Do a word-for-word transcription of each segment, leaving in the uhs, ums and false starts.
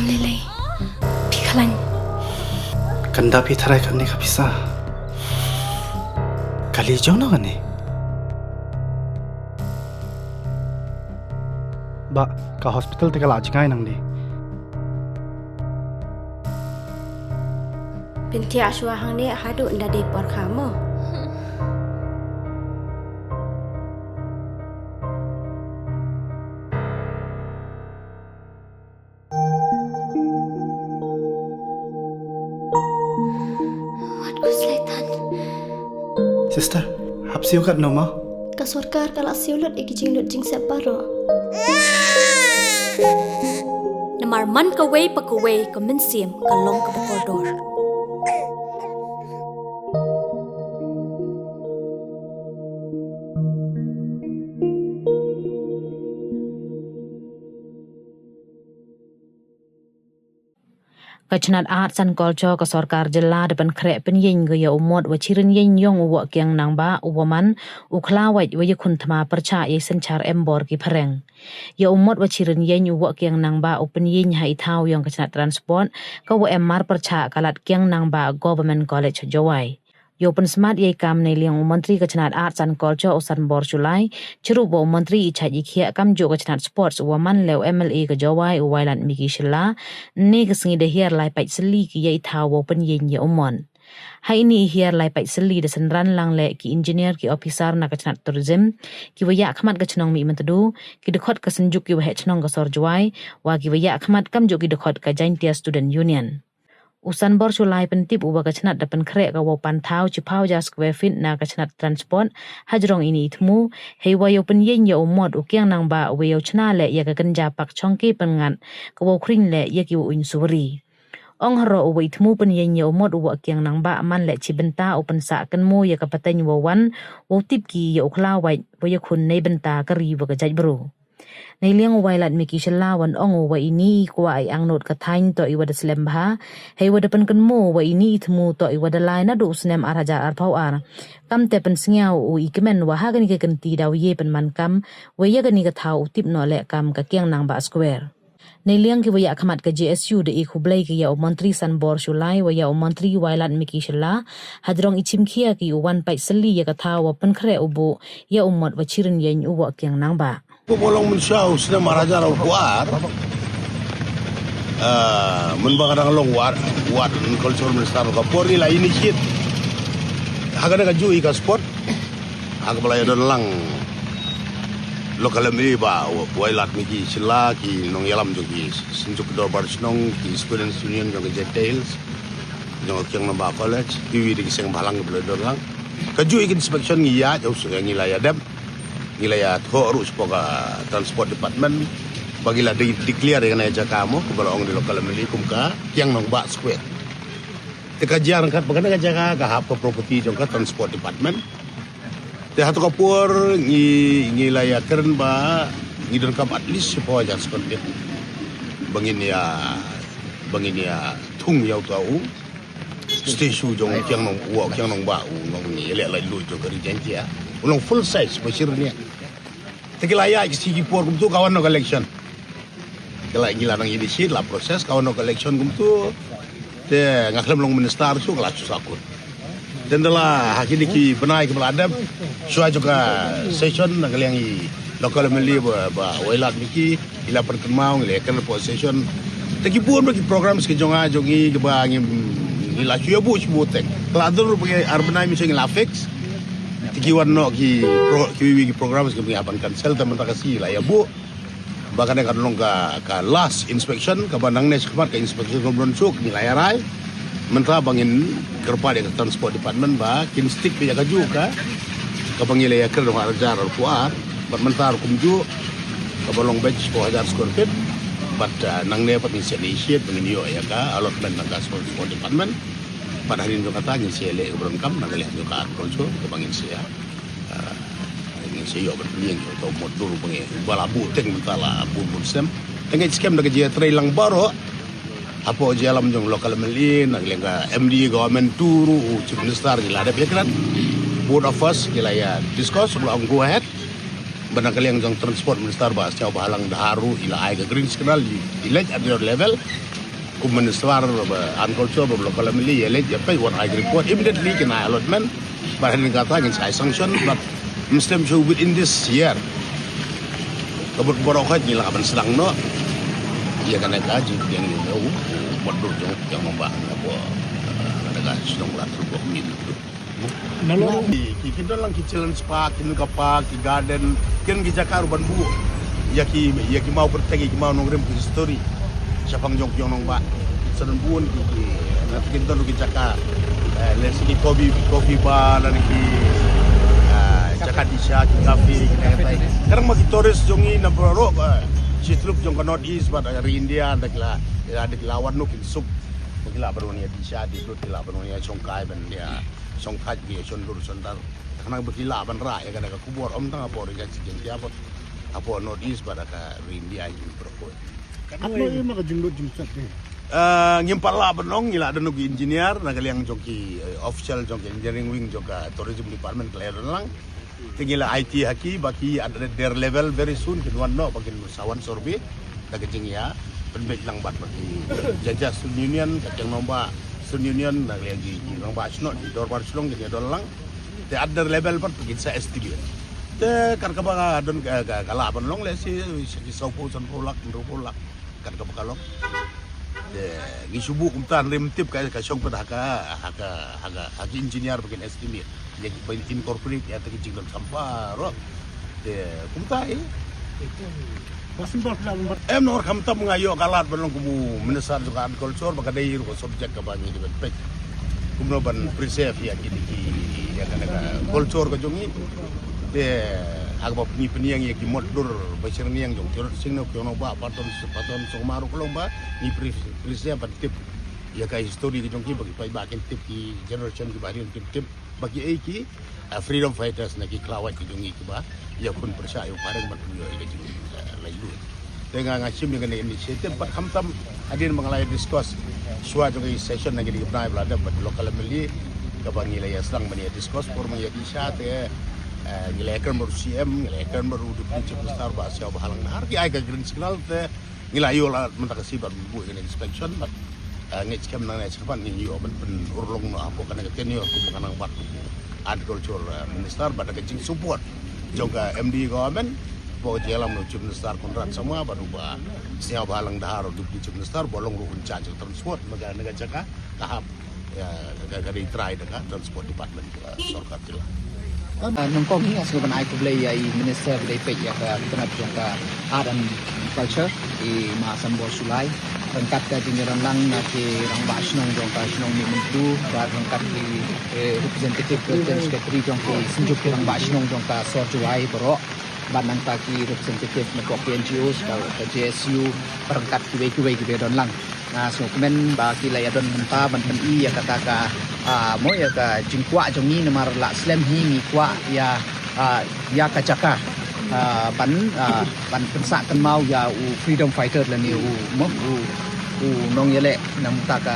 Lei lei. Phi khlaiñ. Kan da phi tharai kane ka pisa. Kali jong no kane. Ba ka hospital te ka la jngai nangne. Pynthia shuwa hangne haduh nda dei por kha mo. Wat khuslai than. Sister, hap siew katno mo? Ka sorkar ka la siew lut ïa ki jinglut jingsep baroh. Namar man kawei pa kawei ka mynsiem ka long kaba kordor. Ka chnat Arts and Culture ka sorkar jylla da pynkhreh pynïeng ka ïa u mot wa chirin ïeng ïong u Woh Kiang Nangbah, u wa man u khlawait wa ïakhun thma pyrchah ïa i synchar embor ki phareng. Ïa u mot wa chirin ïeng u Woh Kiang Nangbah u pynïeng ha i thaw ïong ka chnat transport ka wa em mar pyrchah ka Lad Kiang Nangbah Government College, Jowai. Ïa u pynsmat ïa i kam neiliang u Montri ka chnat Arts and Culture u Sanbor Shullai, chirup wa u Montri i chait i khiah kamjooh ka chnat Sports, u wa man leh u M L A ka Jowai u Wailadmiki Shylla, ne ka sngi da hiar lai pait sylli ki ïa i thaw wa u pynïeng ïa u mot. Ha ini i hiar lai pait sylli da synran lang leh ki engineer, ki officer na ka chnat Tourism, ki wa ïakhmat ka chnong Mihmyntdu, ki dkhot ka Synjuk ki Waheh Chnong ka sor Jowai, wa ki wa ïakhmat kamjooh ki dkhot ka Jaintia Student Union. U Sanbor Shullai pyntip u wa ka chnat da pynkhreh ka wa u pan thaw chiphaw hajar square feet na ka chnat transport hajrong ini i thmu, hei wa ïa u pynïeng ïa u mot u Kiang Nangbah, u wa ïa u chna leh ïa ka kynja pak chongke pynngat ka wa u khring leh ïa ki wa uiñ suwari. Ong haroh u wa i thmu pynïeng ïa u mot u Woh Kiang Nangbah man leh chi bynta u pynsah kynmaw ïa ka pateng wa wan, wa u tip ki ïa u khlawait wa ïakhun nei bynta ka ri wa ka jaitbru. Neiliang u Wailadmiki Shylla wan ong u wa ini i kwah i angnud ka thaiñ toh i wa da slem bha, hei wa da pynkynmaw wa ini i thmu toh i wa da lai naduh u snem ar hajar arphaw ar. Kamte pynsngew u i kmen wa ha kani ka kynti daw ïa pynman kam, wa ïa kani ka thaw u tip noh leh kam ka Kiang Nangbah Square. Neiliang ki wa ïakhmat ka J S U da i khublei ki ïa u Montri Sanbor Shullai wa ïa u Montri Wailadmiki Shylla, hajrong i chimkhia ki u wan pait sylli ïa ka thaw wa pynkhreh u buh ïa u mot wa chirin ïeng u Woh Kiang Nangbah. Kum u long mynshuwa u snem ar hajar arphaw ar. Ah, mynba nga dang long Wad, Wad Cultural Minister ka por ngi la initiate ha kane kajuh ïa ka sport. Ha kaba la ïadon lang local M L A bah Wailadmiki Shylla, ki nongïalam jong ki Synjuk Dorbar Shnong, ki Students Union jong ka Jaintia Hills, jong ka Kiang Nangbah College, kiwei de ki seng bhalang kiba la ïadon lang. Kajuh ïa ka inspection ngi ïa, ngi la ïa dep. Ngi la ïa thoh ruh sha ka Transport Department ba ngi la de-, declare ïa kane ka jaka mo, kaba la ong da i local M L A kum ka Kiang Nangbah Square. Te ka jia ryngkat ba kane ka jaka ka hap ka property jong ka Transport Department. Te ha kato ka por ngi, ngi la ïa kren ba ngi donkam at least shiphew hajar square feet ba ngin ïa, ba ngin ïa thung ïa uta u statue jong u Kiang Nang, u Kiang Nangbah, u nongïaleh laitluid jong ka ri Jaintia. U long full size, ba shirniang. Te ki la ïaid ki sngi ki por kumtu ka wan noh ka election. Ki la, ki la nang initiate la process, ka wan noh ka election kumtu. Te nga khlem long minister shuh ka la shu sahkut. Te ynda la ha kine ki bnai kiba la dep, shuwa jong ka session na ka liang i local M L A bah, bah Wailadmiki, i la pynkynmaw, ngi la ïakren hapoh session. Te ki bun bha ki programs ki jong nga jong ngi kiba ngi, ngi la shu ïa buh shu buh teng. Ka la dur ba ngi ar bnai mynshwa ngi la fix. Te ki wan noh ki pro-, kiwei kiwei ki programs kiba ngi hap ban cancel, te mynta ka sngi la ïa buh. Ba kane kan long ka, ka last inspection, kaba nangne shakhmat ka inspection kam don shuh, ngi la ïa rai. Mynta ba ngin kyrpad ïa ka Transport Department ba kin stick beit ïa kajuh ka, kaba ngi la ïa kren ha ar hajar arphew ar, bad mynta ruh kumjuh, kaba long beit shiphew hajar square feet, bad, ah, nangne pat ngin sa initiate ba ngin ïoh ïa ka allotment na ka Transport Department, bad hadien jong kata ngin sa ïaleh kaba donkam na ka liang jong ka Art Culture, kaba ngin sa ïa, ah, ngin sa ïoh ban pynïeng ïa uta u mot dur ba ngi, ba la buh teng mynta la bun bun snem. Te nga ngeit skhem da ka jingïatreilang baroh, hapoh jingïalam jong local M L A, na ka liang ka M D A government, to ruh u Chief Minister ngi la dep ïakren. Both of us ngi la ïa discuss, ba la ong go ahead. Ba na ka liang jong Transport Minister Bah Sniawbhalang Dhar ruh i la ai ka green signal, i, i leit at your level. Kum Minister ba Agriculture ba local M L A i leit, ïa peit, wan ai ka report immediately, kin ai allotment. Bad hadien kata ngin sa ai sanction, bad mynstep shu within this year. Ka mut baroh khoit ngi lah ban sdang noh ïa kane ka jingpdiang ïa u mot dur jong u Kiang Nangbah hapoh, eh, kane ka shnong Ladrymbuaid. Nalor ki, ki, ki don lang ki children's park, ki Nougat Park, ki garden, ki don ki jaka ruh ban buh ïa ki, ïa ki maw kyrteng, ïa ki maw nongrim, ki history shaphang jong u Kiang Nangbah. Sa don bun ki, ki, na ki don ki jaka, eh, lehse ki coffee, coffee bar, lane ki, eh, jaka dih sha, ki cafe, ki na katai. Kadang ma ki tourist jong ngi na baroh, eh, shi tylli jong ka North East bad, eh, ri India, da ki la, da ki la wan noh kin suk. Ba ki lah ban wan ïa dih sha, dih lut, ki lah ban wan ïa shongkai ban ïa shongthait, ïa shondur shondar. Khnang ba ki lah ban rah ïa kane ka khubor, ym tang hapoh ri Khasi Jaiñtia, hapoh North East bad ha ka ri India hi baroh. Katno em ma ka jinglut jingset te? Eh, ngim pat lah ban ong, ngi la don ki engineer na ka liang jong ki, eh, official jong ki engineering wing jong ka tourism department ki la ïadon lang. Te ngi la aiti ha ki ba ki at their level very soon kin wan noh ba kin sa wan survey da ka jingïa pynbeit lang bad ba ki Jaintia Student Union, ka Kiang Nangbah Student Union, na ka liang ki, ki Rangbah Shnong, ki Dorbar Shnong kin ïadon lang. Te at their level pat kin sa estimate. Te kat kaba ka don ka, ka, ka lah ban long lehse sha ki sawphew, sanphew lak, hynriewphew lak. Kat kaba ka long. Te ngi shu buh kumta, hynrei ym tip ka, ka shong pat ha ka, ha ka, ha ka, ha ki engineer ba kin estimate. Ïa ki ba incorporate ïa ta ki jingdon sampah ruh. Te kumta eh. Ba symbols la ban bat. Em, nor khamtam nga ïoh ka lad ban long kum u Minister jong ka Agriculture ba ka dei ruh ka subject kaba ngi dei ban peit. Kumno ban preserve ïa kine ki, ïa kane ka culture ka jong ngi. Te ha kaba ngi pynïeng ïa ki mot dur ba shyrniang jong ki rot sing na u Kiang Nangbah, Patton, Patton Songma ruh ka long ba ngi pre-, preserve ban tip ïa ka history ka jong ki ba ki paidbah kin tip, ki generation kiba hadien kin tip ba ki ei ki, ah, freedom fighters na ki khlawait ki jong ngi kiba ïakhun pyrshah ïa u phareng ban pynïoh ïa ka jing, ah, laitluid. Te nga, nga shim ïa kane initiative bad khamtam hadien ba nga la ïa discuss shuwa jong ka session na kine ki bnai ba la dep bad local M L A kaba ngi la ïa sdang ban ïa discuss por ba ngi ïa dih sha te, eh, ngi la ïa kren bad u C M, ngi la ïa kren bad u Deputy Chief Minister Bah Sniawbhalang Dhar, ki ai ka green signal te ngi la ïoh lad mynta ka sngi ban buh ïa kane inspection bad, eh, ngeit skhem nangne shakhmat ngin ïoh ban pynurlong noh hapoh kane ka tenure kum u Kiang Nangbah kum u Agriculture, eh, Minister bad da ka jingsupport jong ka M D A government, hapoh ka jingïalam u Chief Minister Conrad Sangma bad u Bah Sniawbhalang Dhar u Deputy Chief Minister ba long ruh in charge jong transport na kane ka jaka, ka hap, ïa, ka, ka dei trai da ka Transport Department, uh, sorkar jylla. Ah, nyngkong hi nga sngewbha ban ai khublei ïa i Minister ba dei peit ïa ka tnat jong ka Art and Culture, i Ma Sanbor Shullai. Ryngkat ka jingïadon lang na ki rangbah shnong jong ka shnong Mihmyntdu, bad ryngkat ki, eh, representative, president, secretary jong ki synjuk ki rangbah shnong jong ka sor Jowai baroh. Bad nangta ki representative na ka N G Os, ka, ka J S U, ryngkat kiwei kiwei kiba don lang. Nga sngewkmen ba ki la ïadon mynta ban pyni ïa kata ka, ah, mo ïa ka jingkwah jong ngi namar la slem hi ngi kwah ïa, ah, ïa ka jaka, ah, ban, ah, ban pynsah kynmaw ïa u freedom fighter lane u mo u, u nongïaleh na bynta ka,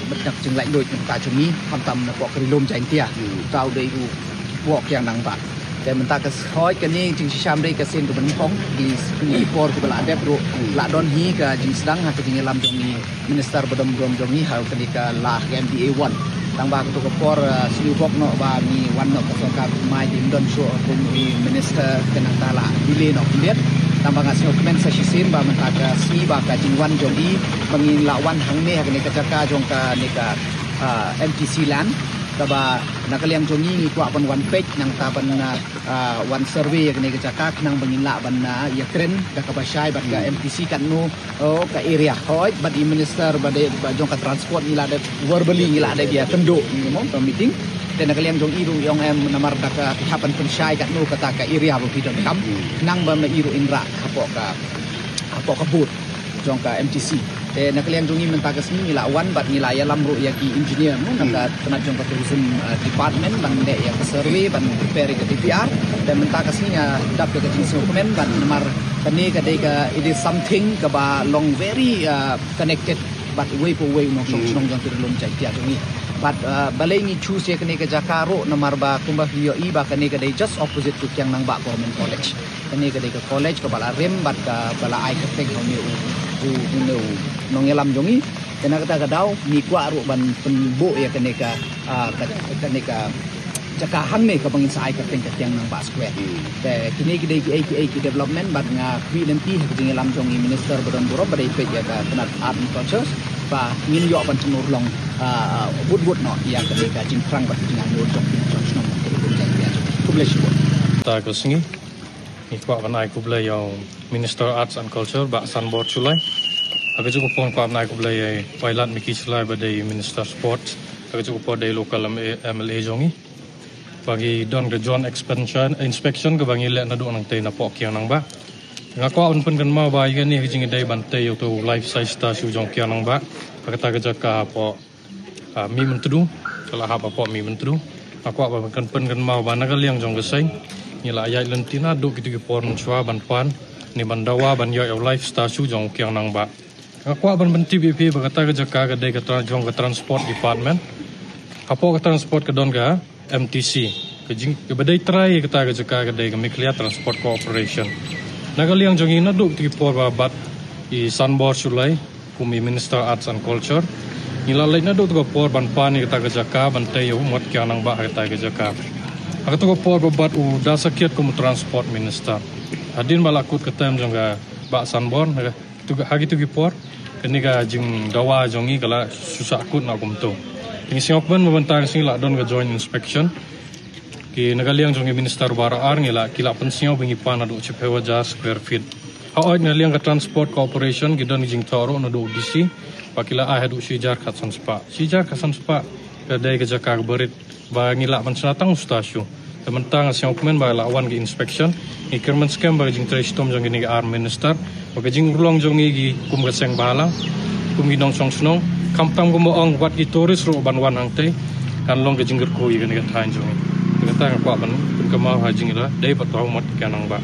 bynta ka jinglaitluid na bynta jong ngi, khamtam na ka ri lum Jaintia. Hmm. Uta u dei u Kiang Nangbah. Te mynta ka hoi kane jingshisha dei ka sien kaba nyngkong, ki, ki por kiba la dep ruh la don hi ka jingsdang ha ka jingïalam jong i Minister ba dom dom jong ngi ha kane ka la ka M D A one. Tang ba kato ka por, eh, sniew bok noh ba ngi wan noh ka sorkar mai, ym don shuh kum i Minister, te nangta la delay noh khyndiat. Tang ba nga sngewkmen sa shisien ba mynta ka sngi ba ka jingwan jong i ba ngin lah wan hangne ha kane ka jaka jong kane ka, ah, M T C land. Kaba na ka liang jong ngi ngi kwah ban wan peit nangta ban, ah, ah, wan survey ïa kane ka jaka khnang ba ngin lah ban, ah, ïakren da kaba shai bad ka M T C katno, oh, ka area. Hooid, bad i Minister ba dei ba jong ka transport ngi la dep verbally ngi la dep ïakynduh, you know, ka meeting. Te na ka liang jong i ruh i ong em namar da ka phi hap ban pynshai katno kata ka area ba phi donkam khnang ba ma i ruh in rah hapoh ka, hapoh ka booth jong ka M T C. Te na ka liang jong ngi mynta ka sngi ngi la wan bad ngi la ïalam ruh ïa ki engineer, mo, na ka tnat jong ka tourism, uh, department ban leh ïa ka survey ban prepare ïa ka D P R. Te mynta ka sngi nga dap ïa ka jingsngewkmen bad namar kane ka dei ka, it is something kaba long very, uh, connected bad uwei pa uwei u nongshong shnong jong ka ri lum Jaintia jong ngi. Bad uh, balei ngi choose ïa kane ka jaka ruh namar ba kumba phi ïohi ba kane ka dei just opposite to Kiang Nangbah Government College. Kane ka dei ka college kaba la rim bad kaba la ai kyrteng ha une u, u, une u nongïalam jong ngi. Te na kata ka daw ngi kwah ruh ban pynbuh ïa kane ka, uh, ka kane ka jaka hangne kaba ngin sa ai kyrteng ka Kiang Nangbah Square. Te kine ki dei kiei kiei ki development bad nga khmih lynti ha ka jingïalam jong i minister ba don burom ba dei peit ïa ka tnat art and culture ba ngin ïoh ban pynurlong bud bud noh ïa ka dei ka jingthrang bad ka jingangnud jong ki jong shnong. Khublei shibun. Ta ka sngi ngi kwah ban ai khublei ïa u Minister Arts and Culture Bah Sanbor Shullai. Ha ka juh ka por kwah ban ai khublei ïa i Pailat Miki Shullai ba dei Minister Sports. Ha ka juh ka por dei local M L A jong ngi. Ba ki don ka joint expansion, inspection kaba ngi leh naduh nangtei napoh Kiang Nangbah. Nga kwah ban pynkynmaw ba ïa kane ka jingïadei ban tei ïa uto u life size statue jong Kiang Nangbah ha kata ka jaka hapoh, ah, Mihmyntdu, ka la hap hapoh Mihmyntdu. Nga kwah ban pynkynmaw ba na ka liang jong ka seng ngi la ïaid lynti naduh kito ki por mynshuwa ban pan ne ban dawa ban ïoh ïa u life statue jong Kiang Nangbah. Nga kwah ban pyntip ïa phi ba kata ka jaka ka dei ka tra-, jong ka transport department. Hapoh ka transport ka don ka M T C. Ka jing, kaba dei trai ïa kata ka jaka ka dei ka Meghalaya Transport Corporation. Na ka liang jong ngi naduh kito ki por ba bat i Sanbor Shullai kum i Minister Arts and Culture, ngi la leit naduh kito ki por ban pan ïa kata ka jaka ban tei ïa u mot Kiang Nangbah ha kata ka jaka. Ha kito ki por ba bat u Da Sakhiat kum u Transport Minister. Hadien ba la kut ka term jong ka Bah Sanbor, na ka tu ha kito ki por kane ka jingdawa jong ngi ka la shu sah kut na kumto. Ngi sngewkmen ba mynta ka sngi la don ka joint inspection. Ki na ka liang jong ngi minister baroh ar ngi la, ki la pynsngew ba ngi pan haduh shiphew hajar square feet. Hooid, na liang ka Transport Corporation ki don ki jingthoh ruh naduh D C ba ki la ai haduh shi hajar khatsan spah. Shi hajar khatsan spah ka dei ka jaka kaba rit ba ngi lah ban shna tang u statue. Te mynta nga sngewkmen ba la wan ka inspection. Ngi kyrmen skhem ba ka jingtrei shitom jong kine ki ar minister, ba ka jingurlong jong ngi ki kum ka seng balang, kum ki nongshong shnong, khamtam kum ba ong wat ki tourist ruh ban wan hangtei, kan long ka jingkyrkhu ïa kane ka thaiñ jong ngi. Te kata nga kwah ban pynkynmaw ha jingïadei bad u mot Kiang Nangbah.